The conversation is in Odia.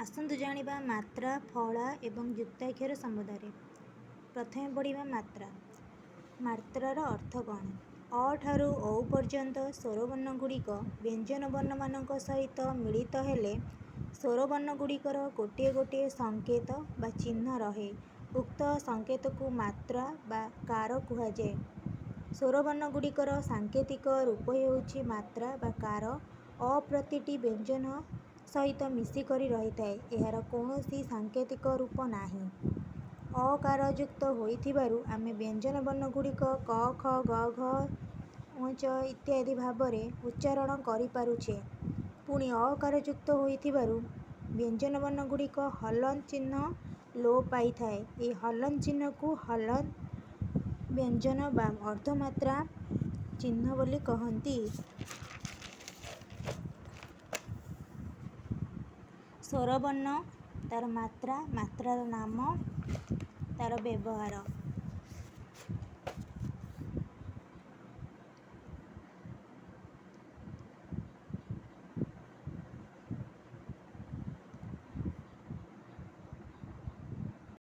ଆସନ୍ତୁ ଜାଣିବା ମାତ୍ରା, ଫଳା ଏବଂ ଯୁକ୍ତାକ୍ଷର ସମ୍ବନ୍ଧରେ। ପ୍ରଥମେ ପଢ଼ିବା ମାତ୍ରା। ମାତ୍ରାର ଅର୍ଥ କ'ଣ? ଅ ଠାରୁ ଔ ପର୍ଯ୍ୟନ୍ତ ସ୍ୱରବର୍ଣ୍ଣଗୁଡ଼ିକ ବ୍ୟଞ୍ଜନ ବର୍ଣ୍ଣମାନଙ୍କ ସହିତ ମିଳିତ ହେଲେ ସ୍ୱରବର୍ଣ୍ଣଗୁଡ଼ିକର ଗୋଟିଏ ଗୋଟିଏ ସଙ୍କେତ ବା ଚିହ୍ନ ରହେ। ଉକ୍ତ ସଙ୍କେତକୁ ମାତ୍ରା ବା କାର କୁହାଯାଏ। ସ୍ୱରବର୍ଣ୍ଣଗୁଡ଼ିକର ସାଙ୍କେତିକ ରୂପ ହେଉଛି ମାତ୍ରା ବା କାର। ଅ ପ୍ରତିଟି ବ୍ୟଞ୍ଜନ ସହିତ ମିଶିକରି ରହିଥାଏ। ଏହାର କୌଣସି ସାଙ୍କେତିକ ରୂପ ନାହିଁ। ଅ କାର ଯୁକ୍ତ ହୋଇଥିବାରୁ ଆମେ ବ୍ୟଞ୍ଜନ ବର୍ଣ୍ଣଗୁଡ଼ିକ କ, ଖ, ଗ, ଘ, ଞ୍ଚ ଇତ୍ୟାଦି ଭାବରେ ଉଚ୍ଚାରଣ କରିପାରୁଛେ। ପୁଣି ଅକାର ଯୁକ୍ତ ହୋଇଥିବାରୁ ବ୍ୟଞ୍ଜନ ବର୍ଣ୍ଣଗୁଡ଼ିକ ହଲନ୍ତ ଚିହ୍ନ ଲୋପ ପାଇଥାଏ। ଏହି ହଲନ୍ତ ଚିହ୍ନକୁ ହଲନ୍ତ ବ୍ୟଞ୍ଜନ ବା ଅର୍ଦ୍ଧମାତ୍ରା ଚିହ୍ନ ବୋଲି କହନ୍ତି। ସ୍ୱରବର୍ଣ୍ଣ, ତାର ମାତ୍ରା, ମାତ୍ରାର ନାମ, ତାର ବ୍ୟବହାର।